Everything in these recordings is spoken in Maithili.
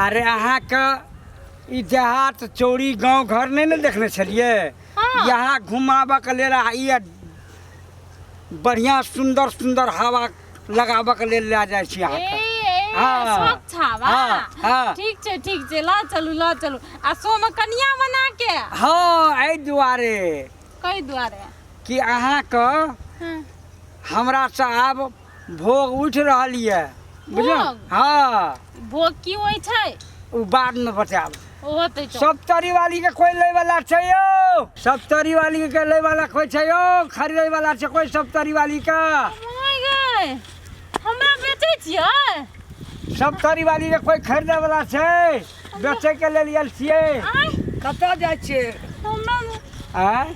अरे अहाँके ई देहात चौरी गाँव घर नहि ने देखने छलियै? हाँ। यहाँ घुमाबऽके लेल आ ई बढ़िआँ सुन्दर सुन्दर हवा लगाबऽके लेल लए जाइ छी ए अहाँके। ए हाँ। स्वच्छ हवा। हाँ, हाँ। ठीक छै, ठीक छै, लऽ चलू, लऽ चलू। आ सोमे कनिया बना के। हँ, एहि दुआरे। कई दुआरे? कि अहाँके हाँ। हमरासँ आब भोग उठि रहल यऽ, बुझलहुँ? भोग? हँ। भोग की होइ छै? ओ बादमे बतायब। ओहो तऽ चल। सप्तरी वाली के कोई लै वाला छै यौ? सप्तरी वाली के लै वाला कोई छै यौ? खरीदै वाला छै कोई सप्तरी वाली के? My गए, हमरा बेचै छियै? सप्तरी वाली के कोई खरीदै वाला छै? बेचै के लेल आयल छियै। आँय? कतऽ जाइ छियै? हमरा आँय?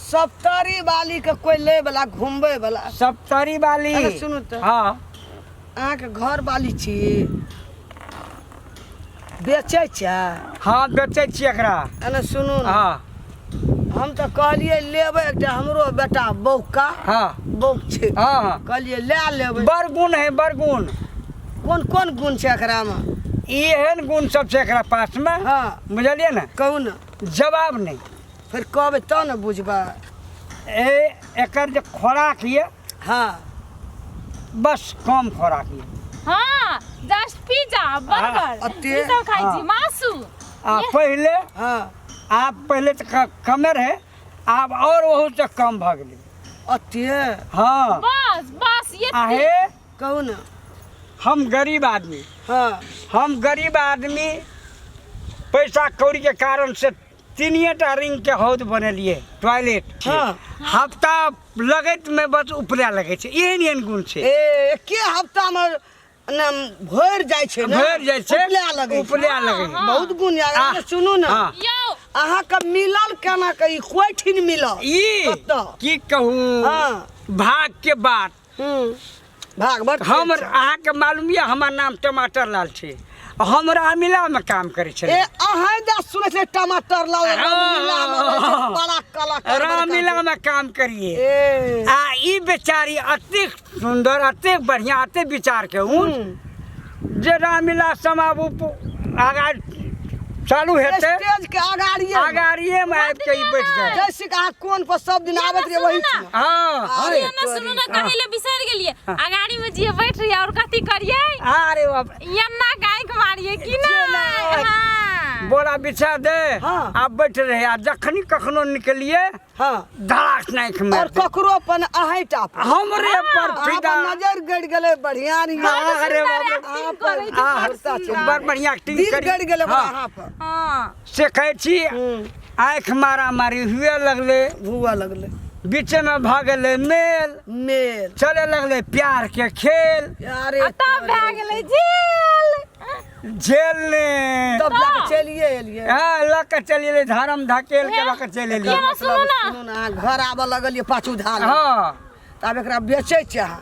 सप्तरी वाली के कोई लै वाला, घुमबै वाला? सप्तरी वाली। अरे सुनू तऽ। हँ। अहाँके घर वाली छी, बेचै छियै? हँ, बेचै छियै एकरा। एने सुनू ने। हँ। हम तऽ कहलियै लेबै एकटा, हमरो बेटा बौका। हँ। बौक छै। हँ, हँ। कहलियै लए लेबै। बड़ गुण है, बड़ गुण। कोन कोन गुण छै एकरामे? ई एहन गुण सब छै एकरा पासमे। हँ। बुझलियै ने? कहू ने। जवाब नहि। फेर कहबै तब ने बुझबै। ए एकर जे खोराक यऽ। हँ। बस कम खोराक यऽ। हाँ, जस्ट पिज्जा बर्गर अते? ई सब खाइ छी। हाँ। मासु। आ पहिले? हँ। आब पहिले तऽ कमे रहै, आब आओर ओहू से कम भऽ गेलै। अते? हँ। बस बस ये। आहे। कहू ने। हम गरीब आदमी। हँ। हम गरीब आदमी, पैसा कौड़ी के कारण से तीनिए टा रिंग के हौद बनेलिए, टॉयलेट। हाँ। हफ्ता लगैत में बस उपले लगै छै। एहन एहन गुण छै। ए, एके हफ्ता में ने भरि जाइ छै ने? भरि जाइ छै। उपले लगै छै। उपले लगै छै। बहुत गुण यार। आ, अरे सुनू ने। हाँ। यौ। अहाँके मिलल केना के? ई कोइ ठिन मिलल? ई कतऽ? की कहू, हाँ। भाग के बात। भाग बड़ हम तेज छै। अहाँके मालूम यऽ, हमर नाम टमाटर लाल छै, हम रामलीला में काम करै छलियै। ए, अहाँ जा सुनै छलियै टमाटर लाल रामलीला में रहै छै, बड़ा कलाकार बड़का। रामलीला में काम करिए। ए। आ ई बेचारी अतेक सुंदर, अतेक बढ़िया, अतेक विचार के ऊँच जे रामलीला समाबू आगा चालू हेतै, स्टेज के अगाड़िए में। अगाड़िए में आबि के ई बैठ जाए। जैसे कि अहाँ कोन पर सब दिन आबैत रहियै वही सुनू ठिना। हाँ। अरे सुनू ना, सुनू ना, कहै ले बिसरि गेलियै। अगाड़ी में जे बैठ रहियै और कथी करियै? अरे बाप। यन्ना गायक मारियै की ना? जेना। हाँ। बोरा बिछा दे। हाँ। आ बैठ रहे, आ जखनी कखनो निकलिए, हाँ, धड़ाक नाक और मार दे। ककरो अपन अहीं टा पर। हमरे पर अहाँ फिदा। पर नजर गड़ गेलै, बढ़िया रहियै। हाँ, अरे बाप रे। अहाँ पर करै छै, आह, बड़ सुंदर। बड़ बढ़िया एक्टिंग दिल करी। गड़ गेलै ओकरा हाँ। अहाँ पर। हाँ। से कहै छी, आँखि मारा मारी हुए लगलै। हुआ लगलै। बीचे में भऽ गेलै मेल। मेल। चले लगलै प्यार के खेल। अरे आ तब भए गेलै जेल। जेल ने तब लऽ के चलिए एलियै। हाँ, लऽ के चलि एलियै, धर्म धकेल के लऽ के चलि एलियै। केना सुनू ना। सुनू ने, अहाँ घर आबऽ लगलियै पाछू धान। हाँ। तऽ आब एकरा बेचै छै अहाँ?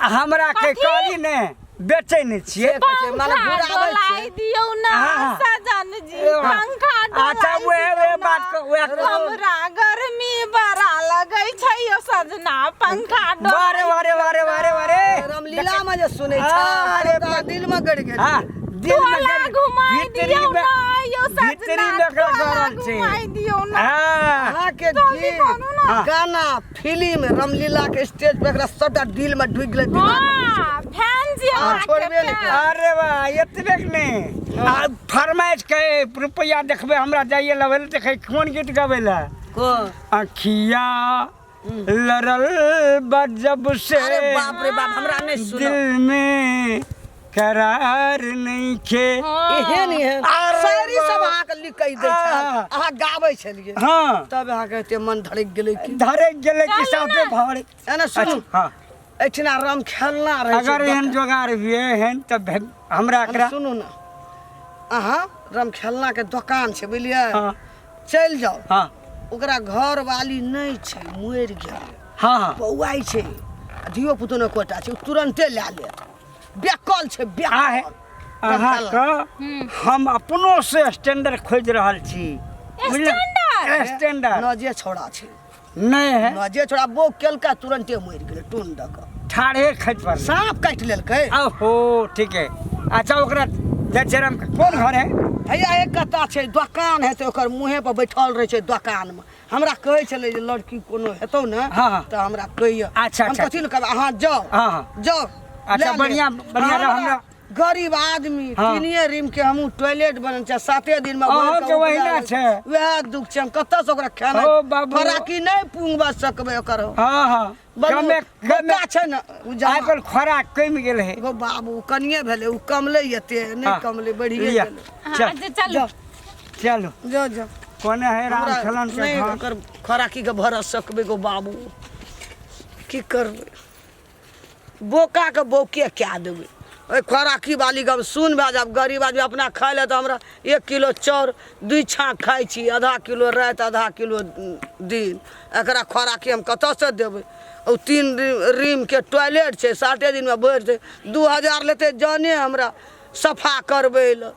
आ हमरा के कथी? कहली ने, बेचै नहि छियै। से कहै छै, माने पंखा घुराबै डोलाई छै। दियौ ना। हाँ। सजन जी, ए, हाँ। पंखा डोलाई अच्छा, उएह दियौ उएह ना। बात उएह हमरा गर्मी बड़ा लगै छै यौ सजना, पंखा डोलाई वारे वारे वारे वारे वारे। रामलीला में जे सुनै छै, अरे तऽ दिल में गड़ि गेल। हाँ, दिल में टोला घुमाइ भीतरी दियौ में ना यौ सजना, भीतरी में एकरा टोला गड़ल छै। घुमाइ दियौ ना। हाँ। अहाँके जल्दी गीत, करू ना। गाना, फिल्म, रामलीला के स्टेज पर एकरा सबटा दिल में ढुकि गेलै, दिमाग में घुसि हाँ, फैन छी हाँ, अहाँके, छोड़बे नहि फैन। करब। अरे वाह, एतबे ने आ फरमाइश के रुपया देखबै, हमरा जाइए लबै लए, देखै कोन गीत गबै लए। कोन? अखिया लड़ल बा जब से। अरे बाप रे बाप, हमरा नहि सुनब। दिल में करार नहीं खे। एहन एहन अरे शायरी सब बाप। अहाँके लिखै दै छल, आह। अहाँ गाबै छलियै। हाँ। तब अहाँके एते मन धड़कि गेलै कि धड़क गेलै कि चलू साफे ने। भर। एना सुनू। अच्छा, हाँ। एहिठिना राम खेलना रहै छै अगर एहन दोकान। जोगाड़ हुए एहन तऽ हमरा एकरा सुनू ने, अहाँ राम खेलना के दोकान छै, बुझलियै? हाँ। चलि जाउ। हाँ। ओकरा घर वाली नहि छै, मरि गेल। हाँ, हाँ। बौआइ छै आ धियो पुतो ने कोटा छै, ओ तुरन्ते लए लेत। बेकल छै, आहे, बेकल। अहाँके हम अपनो से स्टैंडर्ड खोजि रहल छी। बुझलियै? स्टैंडर्ड? स्टैंडर्ड। नजे छौड़ा छै। नहि है। नजे छौड़ा बौक केलकै, तुरन्ते मरि गेलै टून दऽ कऽ। ठाढ़े खसि पड़लै। साँप काटि लेलकै। ओहो, ठीक है। अच्छा, ओकरा जाइ छियै राम कोन घर है? हैया एक कत्ता छै दोकान हेतै, ओकर मुँहे पर बैठल रहै छै दोकानमे। हमरा कहै छलै जे लड़की कोनो हेतौ ने हाँ, हाँ। तऽ हमरा कहिया। अच्छा, हम अच्छा। कथी ने कहबै, अहाँ जाउ। हाँ, हाँ। जाउ। अच्छा, लए लेब। बढ़िआँ, बढ़िआँ रह हमरा। गरीब आदमी। हाँ। तीनिये रिम के हमहूँ टॉयलेट बनल छै, 7 दिन में अहाँके ओहिना छै। वएह दुख छै, हम कतऽ से ओकरा खाना ओ बाबू। खोराकी नहि पुंगबा सकबै ओकर। हाँ हाँ। बनू, कमे कमे बच्चा छै ने, ओ जमा। आइ काल्हि खोराक कमि गेल है। एगो बाबू कनिये भेलै, ओ कमलै एते नहि। हाँ। कमलै, बढ़िए लिअ, गेलै। हाँ, चल। अच्छा चलू। जाउ। चलू। जाउ जाउ। कोने है राम हमरा खेलन के नहि घर? ओकर खोराकी के भरऽ सकबै गो बाबू, की करबै? बोका के बौके कए देबै। ओहि खोराकी वाली गप सुन भए जायब। गरीब आदमी अपना खाइ लए तऽ हमरा 1 किलो चाउर 2 छाँक खाइ छी, आधा किलो राति आधा किलो दिन। एकरा खोराकी हम कतऽसँ देबै? ओ 3 रिमके टॉयलेट छै, 7 दिनमे भरि छै। 2000 लेतै जने हमरा सफा करबै लए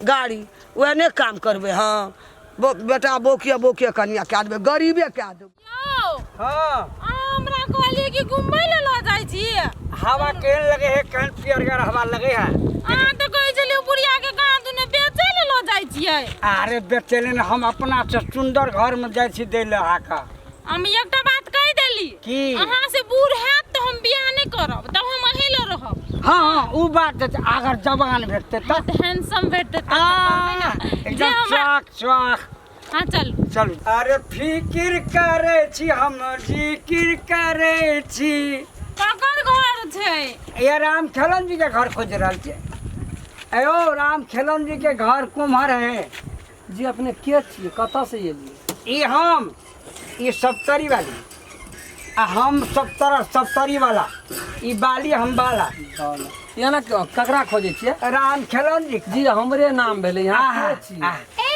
गाड़ी, वएह नहि काम करबै हम। बेटा बौकिए बौकिए कनिया कए देबै, गरीबे कए देबै। यौ। हाँ। अहाँ हमरा कहलियै कि घुमबै लए लऽ जाइ छी। हवा केहन लगे है, केहन पियरगर हवा लगे है। अहाँ तऽ कहै छलियै बुढ़िया के कहाँ दुने बेचै लए लऽ जाइ छियै। अरे बेचै लए नहि, हम अपना से सुंदर घर में जाइ छी दै लए अहाँके। हम एकटा बात कहि देली। की? अहाँ से बूढ़ हैत तऽ हम बियाह नहि करब, तब हम अहीं लए रहब। हाँ हाँ, उ बात तऽ छै, अगर जवान भेटतै तऽ हैंडसम भेटतै तऽ आ, करबै ने। जे एकदम हमरा चाक चाक। हाँ चल। चलू। अरे फिकिर करे छी हम, जिकिर करे छी। ककर घर छै? ये राम खेलन जी के घर खोज रहल छी। अयो राम खेलन जी के घर कुम्हर है? जी अपने के छियै, कतऽ से एलियै? ई हम ई सप्तरी वाली आ हम सप्तर सप्तरी वाला, ई बाली हम बाला। याना ककरा खोजै छियै? राम खेलन जी। जी हमरे नाम भेलै। यहाँ के छियै? आहा। ए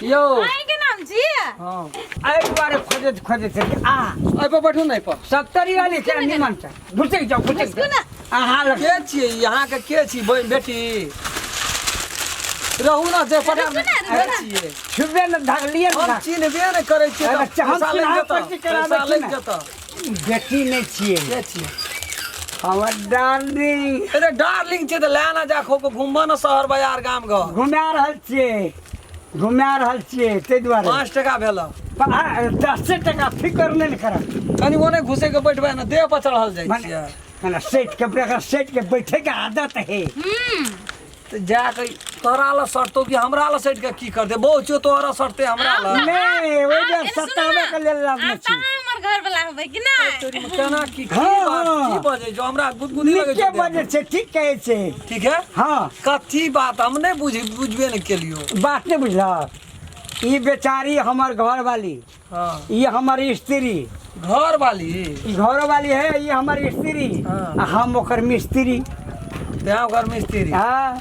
यौ। अहीं के नाम छी? हाँ। एहि दुआरे खोजैत खोजैत छलियै। आ एहि पर बैठू ने, एहि पर। सप्तरी वाली के निमन छै। घुसि जाउ, घुसि जाउ अहाँ लग। के छियै यहाँ के? के छी बेटी रहू ना जे पटा रुकू ना, के रुकू ना। छियै? छुबे ने धगलियै ने। हम चिन्हबे ने करै छियै अरे तऽ हम पैसा लागि चिन्हार जेतऽ, पर्ची कराबै पैसा छी लागि ने। जेतऽ। बेटी नहि छियै। के छियै? हमर डार्लिंग। अरे डार्लिंग छियै तऽ लए ना जा खो घुमबऽ ने शहर बाजार गाम घर। घुमा रहल छियै, घुमा रहल छियै, ताहि दुआरे। 5 टका भेल। 10 टका फिकर नहि ने करब। कनि ओने घुसे के बैठबै ने, देह पर चढ़ल जाइ मने छियै। मने सेट के बगैर सेट के बैठे के आदत है। तऽ जा के तोरा लए सटतौ कि हमरा लए सटि के की करतै? बहु छियौ तोरा सटतै हमरा लए? नहि, ओहि जे आब सुनू सताबै ना, के लेल लाबने आब छी। तऽ अहाँ हमर घर वाला होबै कि नहि? केना की की हाँ, बात हाँ। की बजै छौ? हमरा गुदगुदी लगै नीके छौ देह बजै मे। छै, ठीक कहै छै। ठीक है। हाँ। कथी बात हम नहि बुझबे नहि केलियौ। बात नहि बुझलक? ई बेचारी हमर घर वाली। हाँ। ई हमर स्त्री। घर वाली? ई घर वाली है, ई हमर स्त्री। हाँ। आ हम ओकर मिस्त्री। तैं ओकर मिस्त्री? हाँ।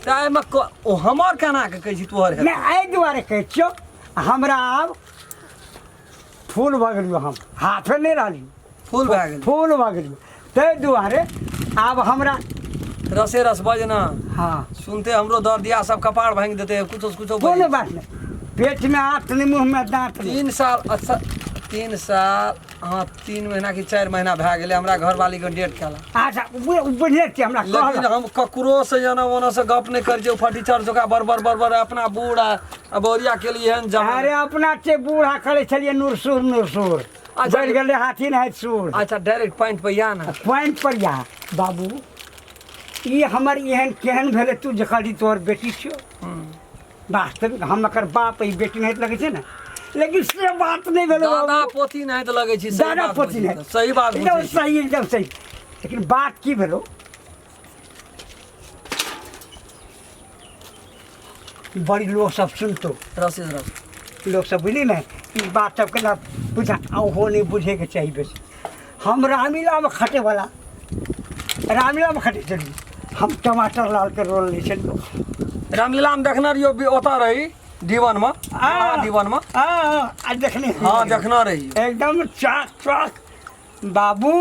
तऽ एहिमे ओ हमर केना के कहै छी तोहर हेतौ? नहि, एहि दुआरे कहै छियौ, हमरा आब फूल भऽ गेलियौ, हम हाथे नहि रहलियौ। फूल भए गेल? फूल भऽ गेलियौ, ताहि दुआरे आब हमरा रसे रस बजना। हाँ। सुनते हमरो दर्दिया सब कपार भांगि देते, कुछो कुछो कोनो बजै। बात नहि, पेटमे हाथ नहि, मुँहमे दाँत नहि। 3 साल, अच्छा 3 साल, हाँ 3 महीना कि 4 महीना भए गेलै हमरा घरवालीके डेट केला। अच्छा, बुझले छियै हमरा लेकिन कहलक। हम ककरो से एना ओना से गप नहि करै छियै। फटीचर जोका बड़बर बड़बर अपना बूढ़ आ बौरिया के लिए एहन जमाना। अरे अपना के बूढ़ा करै छलियै नूरसूर नूरसूर। अच्छा। बढ़ि गेलै हाथी नहि सूर। अच्छा डायरेक्ट पॉइंट पर या ना। पॉइंट पर या बाबू। ई हमर एहन केहन भेलै? तू जे कहली तोहर बेटी छियौ, वास्तविक हम एकर बाप, ई बेटी नहि लगै छै ने, लेकिन से बात नहि भेलै दादा बाबू। पोती नहि तऽ लगै छी, सही दादा बात पोती बुझी नहि तऽ, सही बात एकदम बुझै छी। सही, एकदम सही। लेकिन बात की भेलो, बड़ी लोग सब सुनतो। रसे रस लोग सब बुझली ने ई बात सबके ना बुझा, ओहो नहीं बुझेके चाही बेसी। हम रामलीलामे खटेवला, रामलीलामे खटे छलियै हम, टमाटर लाल के रोल लै छलियै। रामलीला में देखने रहियो, ओतऽ रही दीवन में। आ। दीवन में। आ आ देखने? हाँ देखने रही। एकदम चाक चाक बाबू,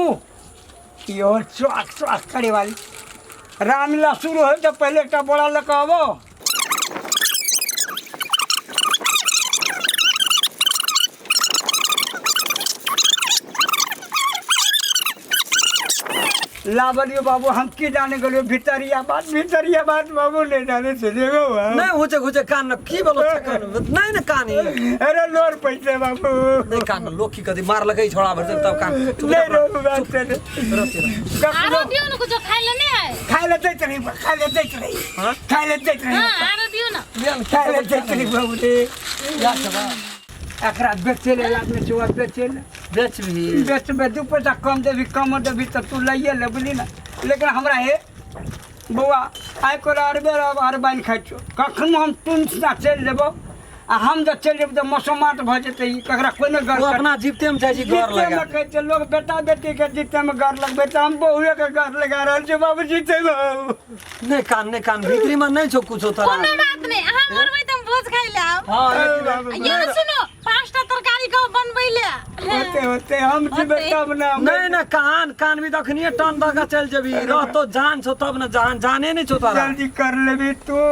इहो चाक चाक करे वाली। रामलीला शुरू होइ तऽ पहिले एकटा बोरा लऽ कऽ आबो। लाबलियो बाबू, हम की जाने गेलियो भितरिया बात, भितरिया बात बाबू नहीं जाने चलिए नहीं हुचे हुचे कान न की बोलो छै कान नहीं न कान ही अरे लोर पैसे बाबू नहीं कान लोग की कदी मार लगई छोड़ा भर तब कान चुप नहीं रह, रो बात चुप रह, रह। आरो दियौ ने कुछो खाइ ले नहीं है। खाए ले दैत रही, खाए ले दैत रही, हाँ? खाए ले दैत रही, हाँ आरो दियौ ने। लिया न, खाए ले दैत रही बाबू रे। या छबा एकरा बेचे ले लागले छौ, आब बेचे ले। बेचबही? बेचबे, दू पैसा कम देबी, कम देबी तऽ तू लैए ले, बुझली ने। लेकिन हमरा हे बौआ आइ कोला अरबे अरबाइन खाइ छौ, कखनो हम तुमसँ चलि जेबौ आ हम जब चलि जेबै तऽ मसोमात भऽ जेतै। ई ककरा कोइ नहि ओ गर अपना जीवते में जाइ छी घर जीते लगा में कहै छै लोग बेटा बेटी के जीते में गर लगबै, तऽ हम बहुए के गर लगा रहल छी बाबू जीते में। नहीं कान, नहीं कान, भीतरी में नहीं छौ कुछो तोरा। कोनो बात नहीं, अहाँ मरबै तऽ हम भोज खाइ ले आब। हाँ बाबू। ये ने सुनो, 5टा तरकारी के बनबै ले। होते होते हम जीबै होते। तब ने हम। नहीं ना कान, कान भी तखनिए टन दऽ के चलि जेबी, रहतो जान छौ तब ने, जान जाने नहीं छौ तोरा। जल्दी कर लेबी तू।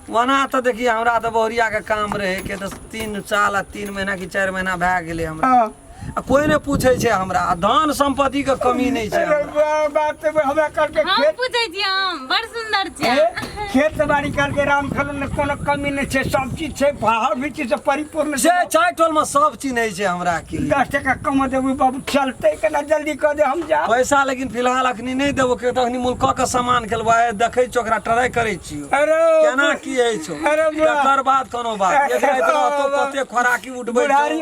ओना तऽ देखी हमरा तऽ बहुरिया के काम रहे के तऽ 3 साल आ 3 महीना कि 4 महीना भए गेलै हमरा। हाँ। आ कोइ नहि पूछै छै हमरा, आ धन संपत्ति के कमी नहि छै अरे हमरा। बात तऽ हमरा करके हम खेत पूछै छी, हम बड़ सुंदर छै। ए, खेत बाड़ी करके राम खेलौन ने कोनो कमी नहि छै, सब चीज छै, भाव भी चीज से परिपूर्ण से छै। चारि टोल में सब चिन्है छै हमरा की। 10 टका कम देबै बाबू, चलतै केना? जल्दी कऽ दे, हम जा। पैसा लेकिन फिलहाल अखनी नहि देबो के तऽ अखनी मुल्क के सामान खेलबो, आइ देखै छियौ ओकरा ट्राई करै छियौ अरे केना की होइ छौ। अरे बुढ़ा। तकर बाद कोनो बात एकरा इतना तो कते खोराकी उठबै छौ। बुढ़ारी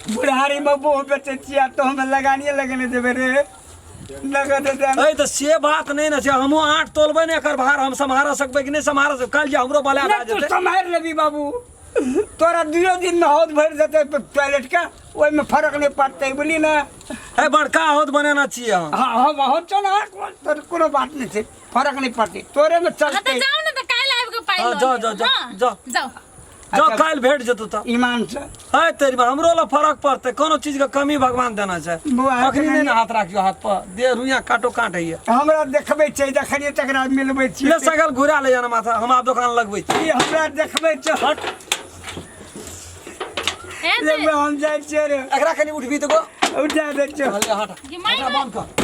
बुढ़ारी में बोह बेचै छियै तो हम लगानिए लगेने देबै रे, लगा दे दे। ऐ तऽ से बात नहि ने छै, हमहूँ आँट तोलबै ने, एकर भार हम सम्हार सकबै कि नहि सम्हार सकबै, काल्हि जे हमरो बला भए नहि तू जेतै। सम्हारि लेबी बाबू, तोरा दुइयो दिन में हौद भरि देतै टॉयलेट के, ओहिमे फर्क नहि पड़तै, बुझली ने। है बड़का हौद बनेने छियै हम। हाँ हाँ हौद चल, हाँ, तोर कोनो बात नहि छै, फर्क नहि पड़तै तोरे में हाँ तऽ चलतै। जाउ ने तऽ काल्हि आबि कऽ पाइ हाँ, लऽ जाउ, लेब। जाउ, जाउ, हाँ, जाउ। जाउ। जाउ अच्छा। काल्हि भेट जेतौ तऽ। ईमान से। है तेरी बा, हमरो लए फर्क पड़तै, कोनो चीज के कमी भगवान देना छै। बौआ, अखनी नहि ने हाथ राखियौ हाथ पर, देह रुइया काटो काट होइए। हमरा देखबै छै, देखलियै तकरा मिलबै ले छियै। सगल घुरा ले ना माथा, हम आब दोकान लगबै छी। ई हमरा देखबै छै। हट। हे ले से हम जाइ छियै रे। एकरा कनि उठबी तऽ गो। उठा दै छियौ। ले हट। गे माय एकरा गे। बंद कर।